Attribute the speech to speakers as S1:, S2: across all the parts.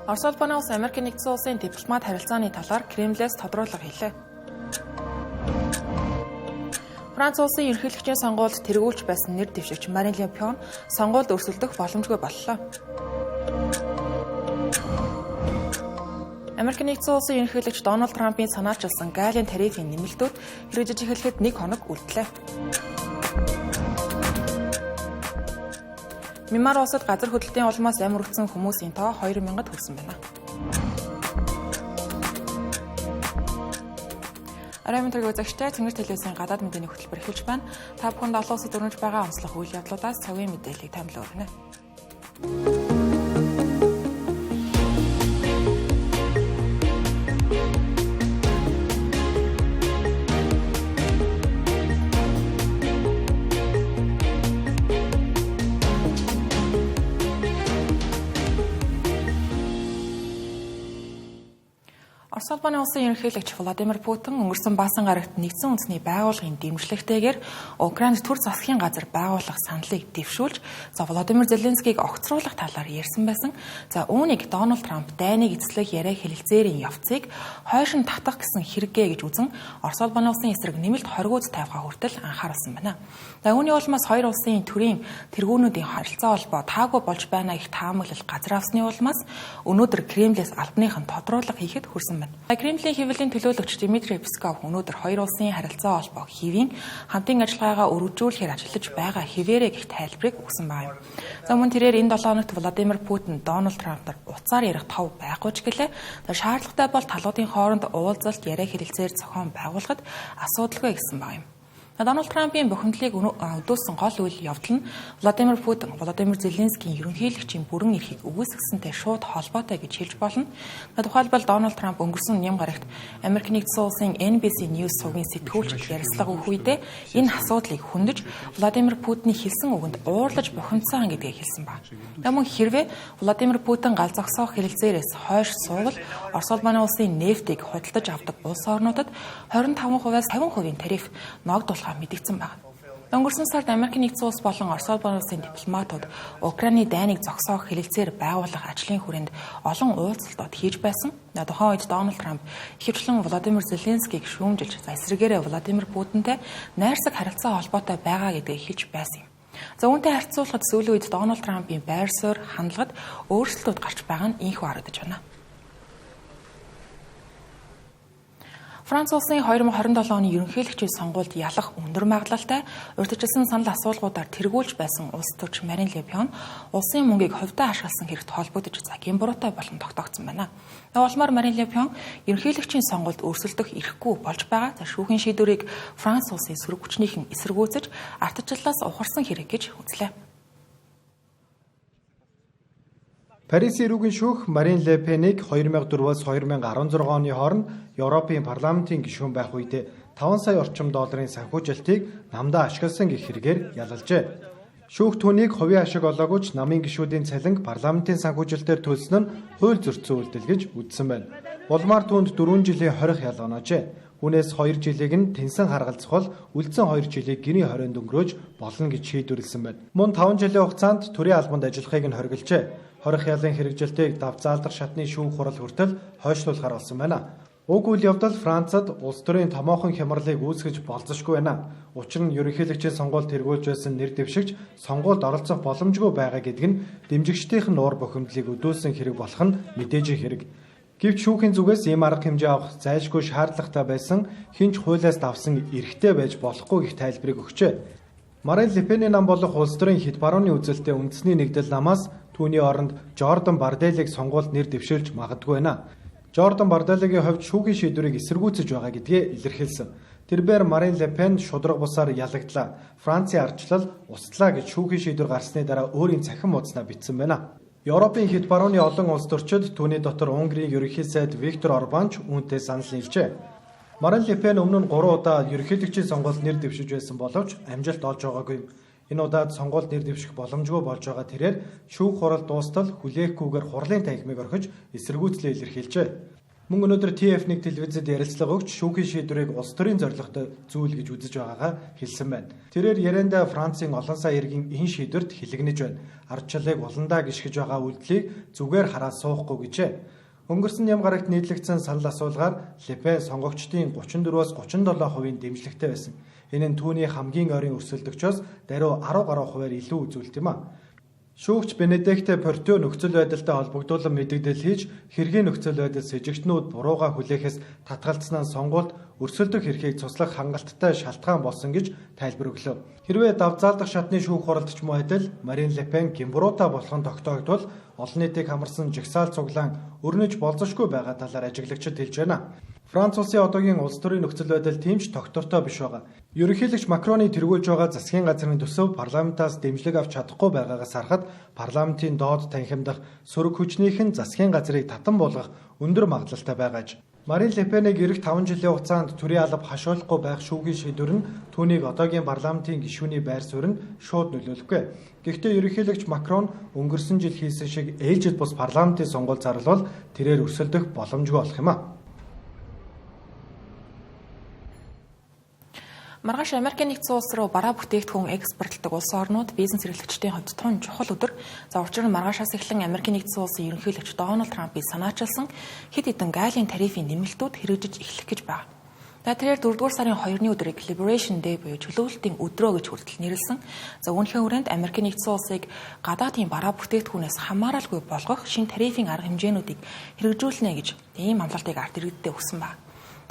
S1: Орос улбаны улс Америк нэгдсэн улсын дипломат харилцааны талаар Кремлээс тодруулга хийлээ. Франц улсын ерөнхийлөгчийн сонгуульд тэргүүлж байсан нэр дэвшигч Марин Ле Пен сонгуульд өрсөлдөх боломжгүй боллоо. Америк нэгдсэн улсын ерөнхийлөгч Дональд Трампын санаачилсан галийн тарифын нэмэлтүүд хэрэгжиж эхлэхэд нэг хоног үлдлээ. Мьянмар улсад газар хөдлөлтийн улмаас амь өргөцсөн хүмүүсийн тоо 2000-д хүрсэн байна. Оройн мэндийг үзэгчдээ Цэнгэр телевизийн гадаад мэдээний хөтөлбөр эхэлж байна. Та бүхэнд олон улсад өрнөж байгаа онцлог үйл явдлуудаас цагийн мэдээллийг томилон өргөнө. Орос улбаны улсын ерөнхийлөгч Владимир Путин өнгөрсөн баасан гарагт нэгдсэн үндэсний байгууллагын дэмжлэгтэйгээр Украинд төр засгийн газар байгуулах саналыг дэвшүүлж, за Владимир Зеленскийг огцруулах талаар ярьсан байсан. За үүнийг Дональд Трамп дайныг эзлэх яриа хэлэлцээрийн явцыг хойш нь татах гэсэн хэрэггээ гэж үзэн Орос улбаны улсын эсрэг нэмэлт хоригуут тавихаа хүртэл анхааруулсан байна. За үүний улмаас хоёр улсын төрийн тэргүүнүүдийн харилцаа холбоо таагүй болж байна гэх таамаглал газар авсны улмаас өнөөдөр Кремлээс албаныхан тодруулга хийхэд хүрсэн байна. Кремлийн хэвлэлийн төлөөлөгч Дмитрий Песков өнөөдөр хоёр улсын харилцаа холбоог хэвийн хамтын ажиллагаагаа өргөжүүлэхээр ажиллаж байгаа хэвээрээ гэх тайлбарыг өгсөн байна. За мөн тэрээр энэ 7 хоногт Владимир Путин, Дональд Трамп нар утсаар ярих тов байхгүй ч гэлээ. За шаардлагатай бол талуудын хооронд уулзалт яриа хэлэлцээр зохион байгуулахад асуудалгүй гэсэн байна. Дональд Трампын бухимдлыг өдөөсөн гол үйл явдал нь Владимир Путин, Владимир Зеленскийн ерөнхийлөгчийн бүрэн эрхийг үгүйсгэсэнтэй шууд холбоотой гэж хэлж болно. Тухайлбал Дональд Трамп өнгөрсөн нэм гарагт Америк нэгдсэн улсын NBC News сувгийн сэтгүүлчид ярилцлага өгөх үедээ энэ асуудлыг хөндөж Владимир Путиний хэлсэн үгэнд уурлаж бухимдсан гэдгийг хэлсэн ба. Мөн хэрвээ Владимир Путин гал зогсоох хэлэлцээрээс хойш суугал Орос улбаны улсын нефтийг худалдаж авдаг улс орнуудад 25%-аас 50% тариф ногдуулах мэдэгдсэн байна. Өнгөрсөн сард Америк нэгдсэн улс болон Орос улбаны улсын дипломатууд Украины дайныг зогсоох хэлэлцээр байгуулах ажлын хүрээнд олон уулзалтууд хийж байсан. Тухайн үед Дональд Трамп ихэвчлэн Владимир Зеленскийг шүүмжилж, за эсрэгээрээ Владимир Путинтэй найрсаг харилцаа холбоотой байгаа гэдгийг хэлж байсан юм. За үүнтэй харьцуулахад сүүлийн үед Дональд Трампын байр суурь хандлагад өөрчлөлтүүд гарч байгаа нь ийнхүү харагдаж байна. Франц улсын 2027 оны ерөнхийлөгчийн сонгуульд ялах өндөр магадлалтай урьдчилсан санал асуулгуудаар тэргүүлж байсан улс төрч Марин Ле Пен улсын мөнгийг хувьдаа ашигласан хэрэгт холбогдож загийн буруутай болон тогтоогдсон байна. Улмаар Марин Ле Пен ерөнхийлөгчийн сонгуульд өрсөлдөх эрхгүй болж байгаа. За шүүхийн шийдвэрийг Франц улсын сөрөг хүчнийхэн эсэргүүцэж ардчлалаас ухарсан хэрэг гэж үзлээ.
S2: Парисын эрүүгийн шүүх Марин Ле Пенийг 2004-өөс 2016 оны хооронд Европын парламентын гишүүн байх үед 5 сая орчим долларын санхүүжилтийг намдаа ашигласан гэх хэрэгээр ялалжээ. Шүүх түүнийг хувийн ашиг олоогүй ч намын гишүүдийн цалинг парламентын санхүүжилтээр төлсөн нь хууль зөрчсөн үйлдэл гэж үзсэн байна. Улмаар түүнд 4 жилийн хорих ял оноожээ. Үүнээс 2 жилийг нь тэнсэн харгалзах бол үлдсэн 2 жилийг гэрийн хорионд өнгөрөөж болно гэж шийдвэрлэсэн байна. Мөн 5 жилийн хугацаанд төрийн албанд ажиллахыг нь хоригложээ. Хорих ялын хэрэгжилтийг давзаалдах шатны шүүх хурал хүртэл хойшлуулахар болсон байна. Уг үйл явдал Францад улс төрийн томоохон хямралыг үүсгэж болзошгүй байна. Учир нь ерөнхийлөгчийн сонгуульд тэргүүлж байсан нэр дэвшигч сонгуульд оролцох боломжгүй байгаа гэдг нь дэмжигчдийнх нь уур бухимдлыг өдөөсөн хэрэг болох нь мэдээж хэрэг. Гэвч шүүхийн зүгээс ийм арга хэмжээ авах зайлшгүй шаардлагатай байсан хэн ч хуулиас давсан эрхтэй байж болохгүй гэх тайлбарыг өгчээ. Марин Ле Пений нам болох улс төрийн хэд барууны үзэлтэй үндэсний нэгдэл намаас түүний оронд Жордан Барделлыг сонгуульд нэр дэвшүүлж магадгүй байна. Жордан Барделлигийн хувьд шүүхийн шийдвэрийг эсэргүүцэж байгаа гэдгээ илэрхийлсэн. Тэрбээр Марин Ле Пен шударга бусаар ялагдлаа. Францын ардчлал услаа гэж шүүхийн шийдвэр гарсны дараа өөрийн цахим хуудаснаа бичсэн байна. Европын хэд барууны олон улс төрчид түүний дотор Унгарын ерөнхий сайд Виктор Орбан ч үүнтэй санал нийлжээ. Марин Ле Пен өмнө нь 3 удаа ерөнхийлөгчийн сонгуульд нэр дэвшиж байсан боловч амжилт олж байгаагүй. Энэ удаад сонгуульд нэр дэвших боломжгүй болж байгаа тэрээр шүүх хурал дуустал хүлээхгүйгээр хурлын танхимыг орхиж эсэргүүцлээ илэрхийлжээ. Мөн өнөөдөр TF1 телевизэд ярилцлага өгч шүүхийн шийдвэрийг улс төрийн зорилготой зүйл гэж үзэж байгаагаа хэлсэн байна. Тэрээр яриандаа Францын олон сая иргэн энэ шийдвэрт хилэгнэж байна. Ардчлалыг уландаа гишгэж байгаа үйлдэлийг зүгээр хараад суухгүй гэжээ. Өнгөрсөн ням гарагт нийтлэгдсэн санал асуулгаар Ле Пен сонгогчдын 34-өөс 37% дэмжлэгтэй байсан. Энэ нь түүний хамгийн ойрын өрсөлдөгчөөс даруй 10 гаруй хувиар илүү үзүүлэлт юм а. Шүүгч Бенедикте Портио нөхцөл байдалтай холбогдуулан мэдэгдэл хийж хэргийн нөхцөл байдал сэжигтнүүд бурууга хүлээхээс татгалцснаа сонгуульд өрсөлдөх эрхийг цуслах хангалттай шалтгаан болсон гэж тайлбар өглөө. Хэрвээ давзаалдах шатны шүүх хуралд ч муу адил Марин Ле Пен гэмбруута болох нь тогтоогдвол олон нийтийг хамарсан жагсаал цуглаан өрнөж болзошгүй байгаа талаар ажиглагчид хэлж байна. Франц улсын одоогийн улс төрийн нөхцөл байдал тийм ч тогтвортой биш байгаа. Ерөнхийлөгч Макроны тэргүүлж байгаа засгийн газрын төсөв парламентаас дэмжлэг авч чадахгүй байгаагаас харахад парламентын доод танхимдах сөрөг хүчнийх нь засгийн газрыг татан буулгах өндөр магадлалтай байгааж. Марин Ле Пенийг ирэх 5 жилийн хугацаанд төрийн алба хашуулахгүй байх шүүхийн шийдвэр нь түүнийг одоогийн парламентын гишүүний байр суурь нь шууд нөлөөлөхгүй. Гэхдээ ерөнхийлөгч Макрон өнгөрсөн жил хийсэн шиг ээлжид бус парламентын сонгуул зарлавал тэрээр өрсөлдөх боломжгүй болох юм а.
S1: Маргааш Америкийн нэгдсэн улс руу бараа бүтээгдэхүүн экспортлдог улс орнууд бизнес эрхлэгчдийн хувьд тун чухал өдөр. За учир нь маргаашаас эхлэн Америкийн нэгдсэн улсын ерөнхийлөгч Дональд Трампыг санаачилсан хэд хэдэн гаалийн тарифын нэмэлтүүд хэрэгжиж эхлэх гэж байна. За тэрээр 4-р сарын 2-ны өдрийг Liberation Day буюу чөлөөлтийн өдрөө гэж хүртэл нэрлэсэн. За үүнийхээ хүрээнд Америкийн нэгдсэн улсыг гадаадын бараа бүтээгдэхүүнээс хамааралгүй болгох шинэ тарифын арга хэмжээнүүдийг хэрэгжүүлнэ гэж ийм амлалтыг ард иргэддээ өгсөн байна.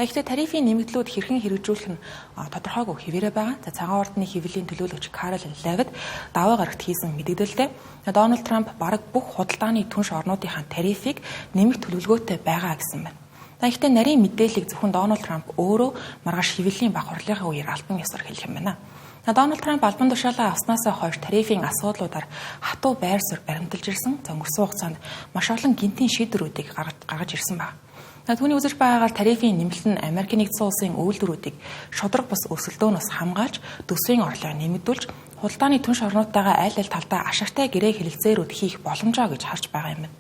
S1: Гэхдээ тарифын нэмэгдлүүд хэрхэн хэрэгжүүлэх нь тодорхойгүй хэвээрээ байгаа. За цагаан ордны хэвлэлийн төлөөлөгч Карл Лавид даваа гарагт хийсэн мэдээлэлдээ Дональд Трамп бараг бүх худалдааны түнш орнуудынхаа тарифыг нэмэх төлөвлөгөөтэй байгаа гэсэн байна. Гэхдээ нарийн мэдээллийг зөвхөн Дональд Трамп өөрөө маргааш хэвлэлийн баг хурлынхаа үеэр албан ёсоор хэлэх юм байна. Дональд Трамп албан тушаалаа авснаасаа хойш тарифын асуудлуудаар хатуу байр суурь баримталж ирсэн. За өнгөрсөн хугацаанд маш олон гэнтийн шийдвэрүүдийг гаргаж ирсэн байна. Түүний үзэж байгаагаар тарифын нэмэлт нь Америкийн нэгдсэн улсын үйлдвэрүүдийг шударга бус өрсөлдөөнөөс хамгаалж, төсвийн орлогыг нэмэгдүүлж, худалдааны түнш орнуудтайгаа аль аль талдаа ашигтай гэрээ хэлэлцээрүүд хийх боломжоо гэж харж байгаа юм байна.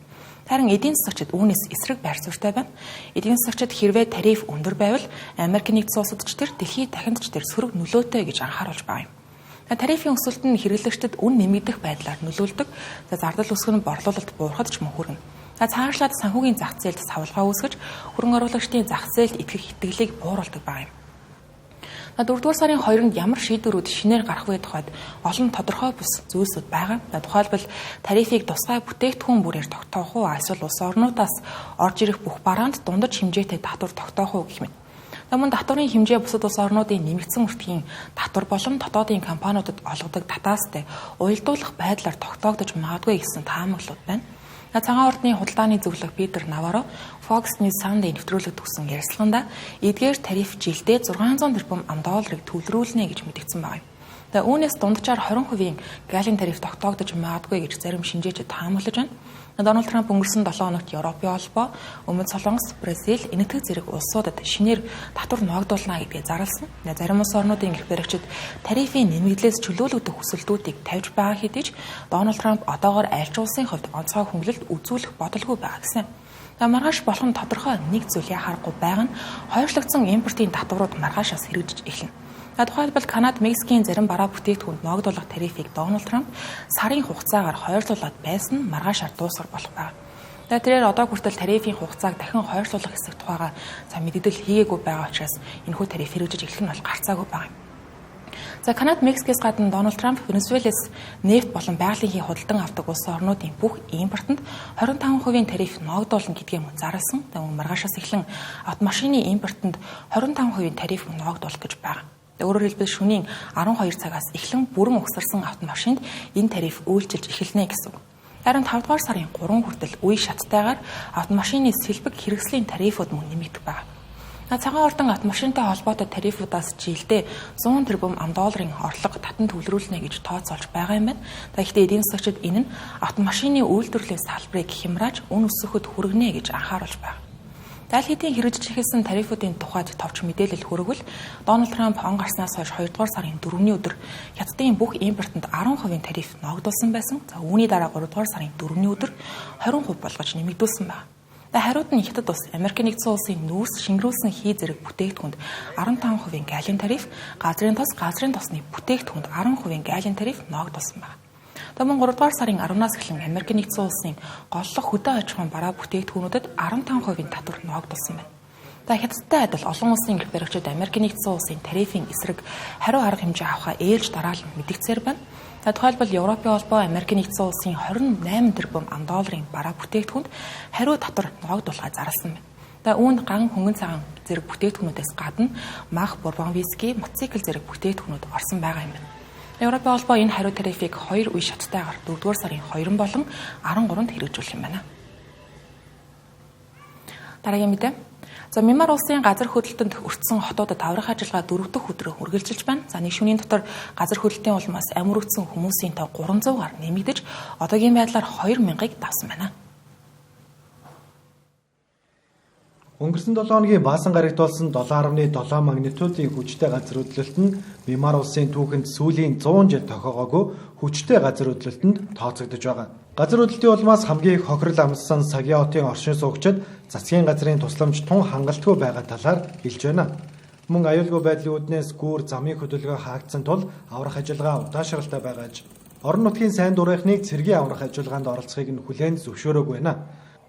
S1: Харин эдийн засагчид үүнээс эсрэг байр суурьтай байна. Эдийн засагчид хэрвээ тариф өндөр байвал Америкийн нэгдсэн улсад ч тэр дэлхийд дахинд ч тэр сөрөг нөлөөтэй гэж анхааруулж байгаа юм. Тарифын өсөлт нь хэрэглэгчдэд үн нэмэгдэх байдлаар нөлөөлдөг. За зардал өсөх нь борлуулалт буурахад ч мөн хүрнэ. Цаашлаад санхүүгийн зах зээлд савлгаа үүсгэж, хөрөнгө оруулагчдын зах зээлд итгэх итгэлийг бууруулдаг байгаа юм. 4-р сарын 2-нд ямар шийдвэрүүд шинээр гарах вэ тухайд олон тодорхой бус зүйлсүүд байгаа. Тухайлбал тарифыг тусгай бүтээгдэхүүн бүрээр тогтоох уу, эсвэл улс орнуудаас орж ирэх бүх бараанд дундаж хэмжээтэй татвар тогтоох уу гэх мэт. Мөн татварын хэмжээ бусад улс орнуудын нэмэгдсэн үртгийн татвар болон дотоодын компаниудад олгодог татаастай уялдуулах байдлаар тогтоогдож магадгүй гэсэн таамаглалууд байна. Цагаан ордны худалдааны зөвлөх Питер Наваро Fox News Sunday нэвтрүүлэгт өгсөн ярилцлаганда эдгээр тариф жилдээ 600 тэрбум долларыг төвлөрүүлнэ гэж мэдгдсэн байна. Тэгээ үүнээс дунджаар 20% галийн тариф тогтоогдож магадгүй гэж зарим шинжээчид таамаглаж байна. Дональд Трамп өнгөрсөн 7 хоногт Европын холбоо, Өмнөд Солонгос, Бразил, Энэтхэг зэрэг улсуудад шинээр татвар ноогдуулна гэдгээ зарласан. Зарим улс орнуудын эрх баригчид тарифын нэмэгдлээс чөлөөлөгдөх хүсэлтүүдийг тавьж байгаа хэдий ч Дональд Трамп одоогоор аль ч улсын хувьд онцгой хөнгөлөлт үзүүлэх бодолгүй байгаа гэсэн. Маргааш болох нь тодорхой нэг зүйл яхаарахгүй байгаа нь хойшлогдсон импортын татварууд маргаашаас хэрэгжиж эхэлнэ. Тухайлбал Канада, Мексикийн зарим бараа бүтээгдэхүүнд ноогдуулах тарифыг Дональд Трамп сарын хугацаагаар хойшлуулад байсан нь маргаашаар дуусгар болох байна. Тэрээр одоо хүртэл тарифын хугацааг дахин хойшлуулах хэсэг тухайга мэдээлэл хийгээгүй байгаа учраас энэхүү тариф хэрэгжиж эхлэх нь бол гарцаагүй байгаа юм. За Канада, Мексикээс гадна Дональд Трамп Венесуэлээс нефть болон байгалийн хий худалдан авдаг улс орнуудын бүх импортод 25% тариф ноогдуулна гэдгээ мөн зарласан. Маргаашаас эхлэн автомашины импортод 25% тариф ноогдуулах гэж байгаа. Өөрөөр хэлбэл шөнийн 12 цагаас эхлэн бүрэн угсарсан автомашинд энэ тариф үйлчилж эхэлнэ гэсэн үг. Харин 5 дугаар сарын 3 хүртэл үе шаттайгаар автомашины сэлбэг хэрэгслийн тарифууд мөн нэмэгдэх байна. Цагаан ордон автомашинтай холбоотой тарифуудаас жилдээ 100 тэрбум долларын орлого татан төвлөрүүлнэ гэж тооцоолж байгаа юм байна. Гэхдээ эдийн засагчид энэ нь автомашины үйлдвэрлэлийн салбарыг хямрааж үн өсөхөд хүргэнэ гэж анхааруулж байна. Аль хэдийн хэрэгжиж эхэлсэн тарифуудын тухайд товч мэдээлэл хүргэвэл Дональд Трамп он гарснаас хойш 2 дугаар сарын 4-ний өдөр Хятадын бүх импортод 10% тариф ноогдуулсан байсан. За үүний дараа 3 дугаар сарын 4-ний өдөр 20% болгож нэмэгдүүлсэн байна. Хариуд нь Хятад улс Америк нэгдсэн улсын нүүрс шингэрүүлсэн хий зэрэг бүтээгдэхүүнд 15% галийн тариф, газрын тос, газрын тосны бүтээгдэхүүнд 10% галийн тариф ноогдуулсан байна. Мөн 3 дугаар сарын 10-наас эхлэн Америк нэгдсэн улсын голлох хөдөө аж ахуйн бараа бүтээгдэхүүнүүдэд 15% татвар ноогдуулсан байна. Хятадтай адил олон улсын эрх баригчид Америк нэгдсэн улсын тарифын эсрэг хариу арга хэмжээ авахаа ээлж дараалан мэдгдсээр байна. Тухайлбал Европын холбоо Америк нэгдсэн улсын 28 тэрбум долларын бараа бүтээгдэхүүнд хариу татвар ноогдуулахаа зарласан байна. Үүнд ган хөнгөн цагаан зэрэг бүтээгдэхүүнүүдээс гадна мах, бурбон виски, мотоцикл зэрэг бүтээгдэхүүнүүд орсон байгаа юм байна. Европын холбоо энэ хариу тарифыг 2 үе шаттайгаар 4-р сарын 2 болон 13-нд хэрэгжүүлэх юм байна. Дараагийн мэдээ. За Мянмар улсын газар хөдлөлтөнд өртсөн хотуудад аврах ажиллагаа 4 дахь өдрөө үргэлжилж байна. За нэг шөнийн дотор газар хөдлөлтийн улмаас амь өргөдсөн хүмүүсийн тоо 300 гаруй нэмэгдэж одоогийн байдлаар 2000-ыг давсан байна.
S2: Өнгөрсөн 7 хоногийн Баасан гарагт болсон 7.7 магнитудын хүчтэй газар хөдлөлт нь Мянмар улсын түүхэнд сүүлийн 100 жил тохиогоогүй хүчтэй газар хөдлөлтөнд тооцогдож байгаа. Газар хөдлөлтийн улмаас хамгийн их хохирол амссан Сагя хотын оршин суугчид засгийн газрын тусламж тун хангалтгүй байгаа талаар хэлж байна. Мөн аюулгүй байдлын үүднээс гүүр замын хөдөлгөөн хаагдсан тул аврах ажиллагаа удаашралтай байгаа аж. Орон нутгийн сайн дурынхныг цэргийн аврах ажиллагаанд оролцохыг нь хүлээн зөвшөөрөөгүй байна.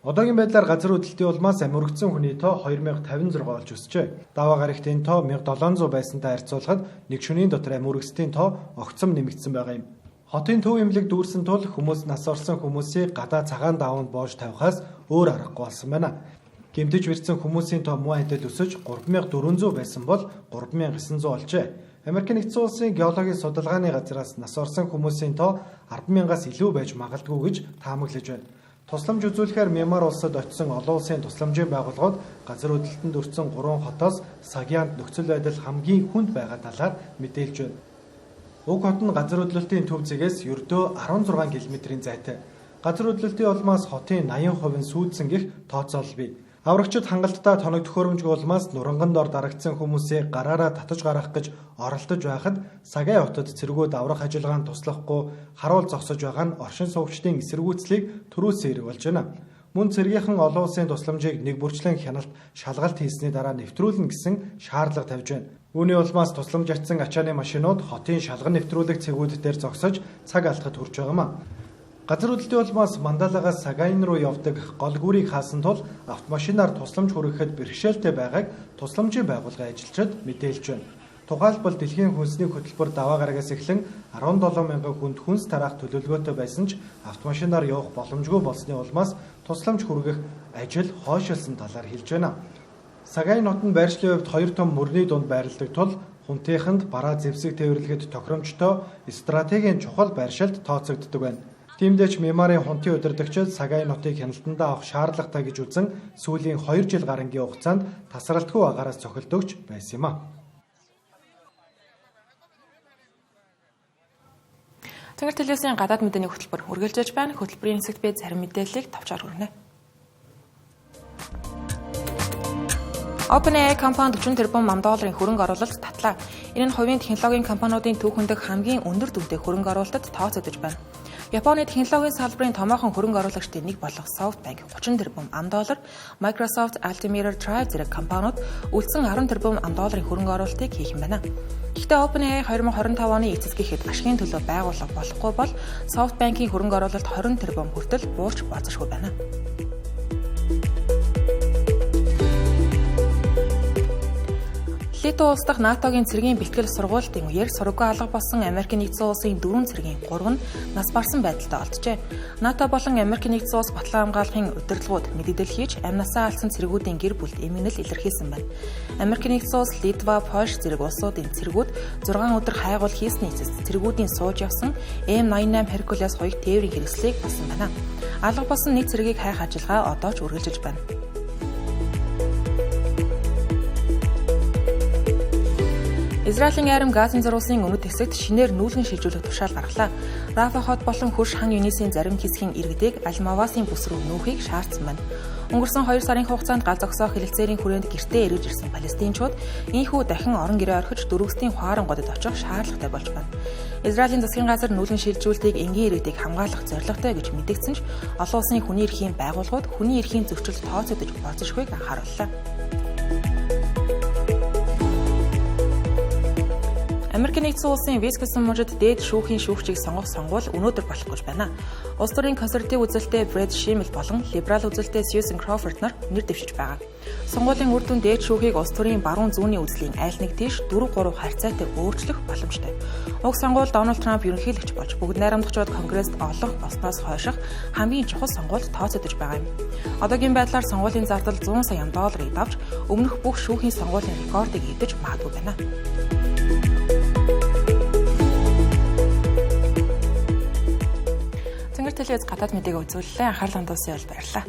S2: Одоогийн байдлаар газар хөдлөлтийн улмаас амь өргөдсөн хүний тоо 2056 болж өсжээ. Даваа гарагт энэ тоо 1700 байсантай харьцуулахад нэг шөнийн дотор амь өргөсдийн тоо огцом нэмэгдсэн байгаа юм. Хотын төв эмнэлэг дүүрсэн тул хүмүүс нас орсон хүмүүсийг гадаа цагаан дааванд боож тавихаас өөр аргагүй болсон байна. Гэмтэж бэртсэн хүмүүсийн тоо муу адил өсөж 3400 байсан бол 3900 болжээ. Америк нэгдсэн улсын геологийн судалгааны газраас нас орсон хүмүүсийн тоо 10,000-аас илүү байж магадгүй гэж таамаглаж байна. Тусламж үзүүлэхээр Мянмар улсад очисон олон улсын тусламжийн байгууллагууд газар хөдлөлтөнд өртсөн 3 хотоос Сагянд нөхцөл байдал хамгийн хүнд байгаа талаар мэдээлж байна. Уг хот нь газар хөдлөлтийн төв зэгээс ердөө 16 км-ийн зайтай. Газар хөдлөлтийн улмаас хотын 80% нь сүйдсэн гэх тооцоолол бий. Аврагчид хангалттай тоног төхөөрөмжгүй улмаас нуранган дор дарагдсан хүмүүсийг гараараа татаж гаргах гэж оролдож байхад Сагай хотод цэргүүд аврах ажиллагаанд туслахгүй харуул зогсож байгаа нь оршин суугчдын эсэргүүцлийг төрүүлсэн хэрэг болж байна. Мөн цэргийнхэн олон улсын тусламжийг нэг бүрчлэн хяналт шалгалт хийсний дараа нэвтрүүлнэ гэсэн шаардлага тавьж байна. Үүний улмаас тусламж авсан ачааны машинууд хотын шалган нэвтрүүлэг цэгүүд дээр зогсож цаг алдахад хүрч байгаа юм а. Газар хөдлөлтийн улмаас Мандалагаас Сагайн руу явдаг гол гүрийг хаасан тул автомашинаар тусламж хүргэхэд бэрхшээлтэй байгааг тусламжийн байгууллагын ажилчид мэдээлж байна. Тухайлбал дэлхийн хүнсний хөтөлбөр даваа гарагаас эхлэн 17,000 хүнд хүнс тараах төлөвлөгөөтэй байсан ч автомашинаар явах боломжгүй болсны улмаас тусламж хүргэх ажил хойшилсан талаар хэлж байна. Сагайн хот нь байршлын хувьд хоёр том мөрний дунд байрладаг тул хунтынханд бараа зэвсэг тээвэрлэхэд тохиромжтой стратегийн чухал байршилд тооцогддог байна. Тиймдээ ч Мянмарын хунтын удирдагчид Сагайн хотыг хяналтандаа авах шаардлагатай гэж үзэн сүүлийн 2 жил гарангийн хугацаанд тасралтгүй агаараас цохилдогч байсан юм а.
S1: Тэнгэр телевизийн гадаад мэдээний хөтөлбөр үргэлжлэж байна. Хөтөлбөрийн хэсэгт би зарим мэдээллийг товчоор хүргэнэ. OpenAI компани 40 тэрбум долларын хөрөнгө оруулалт татлаа. Энэ нь хувийн технологийн компаниудын түүхэн дэх хамгийн өндөр дүнтэй хөрөнгө оруулалтад тооцогдож байна. Японы технологийн салбарын томоохон хөрөнгө оруулагчдын нэг болох SoftBank 30 тэрбум доллар, Microsoft, Altimeter, Drive зэрэг компаниуд үлдсэн 10 тэрбум долларын хөрөнгө оруулалтыг хийх юм байна. Гэхдээ OpenAI 2025 оны эцэс гэхэд ашигын төлөө байгууллага болохгүй бол SoftBank-ийн хөрөнгө оруулалт 20 тэрбум хүртэл буурч болзошгүй байна. Литва улс дахь НАТО-гийн цэргийн бэлтгэл сургуулийн үеэр сургуу алга болсон Америк нэгдсэн улсын 4 цэргийн 3 нь нас барсан байдалтай олджээ. НАТО болон Америк нэгдсэн улс батлан хамгаалахын удирдлагууд мэдээлэл хийж амь насаа алдсан цэргүүдийн гэр бүлд эмгэнэл илэрхийлсэн байна. Америк нэгдсэн улс, Литва, Польш зэрэг улсуудын цэргүүд 6 өдөр хайгуул хийсний эцэс цэргүүдийн сууж явсан M88 Hercules хоёрт тээврийн хэрэгслийг болсон байна. Алга болсон нэг цэргийг хайх ажиллагаа одоо ч үргэлжилж байна. Израилийн айрам Газын зурулсын өмнөд хэсэгт шинээр нүүлгэн шилжүүлэх тушаал гаргалаа. Рафа хот болон хөрш хан Юнисийн зарим хэсгийн иргэдийг Аль-Мавасын бүс рүү нүүхийг шаардсан байна. Өнгөрсөн 2 сарын хугацаанд гал зогсоох хэлэлцээрийн хүрээнд гэртээ эргэж ирсэн палестинчууд ийнхүү дахин орон гэрээ орхиж дөрвөстийн хуарангуудад очих шаардлагатай болж байна. Израилийн засгийн газар нүүлгэн шилжүүлэлтийг энгийн иргэдийг хамгаалах зорилготой гэж мэдэгдсэн ч олон улсын хүний эрхийн байгууллагууд хүний эрхийн зөрчилд тооцогдож болзошгүйг анхаарууллаа. Америк нэгдсэн улсын Висконсин мужид дээд шүүхийн шүүгчийг сонгох сонгуул өнөөдөр болох гэж байна. Улс төрийн консерватив үзэлтэй Брэд Шимэл болон либерал үзэлтэй Сьюзен Кроуфорд нар нэр дэвшиж байгаа. Сонгуулийн үр дүн дээд шүүхийг улс төрийн баруун зүүнний үзлийн аль нэг тийш 4-3 харьцаатай өөрчлөх боломжтой. Уг сонгуул Дональд Трамп ерөнхийлөгч болж бүгд найрамдагчид Конгресст олох болсноос хойших хамгийн чухал сонгуульд тооцогдож байгаа юм. Одоогийн байдлаар сонгуулийн зардал 100 сая долларыг давж өмнөх бүх шүүхийн сонгуулийн рекордыг эвдэж магадгүй байна. Цэнгэр телевиз гадаад мэдээг үзүүллээ. Анхаарал хандуулсан бол баярлалаа.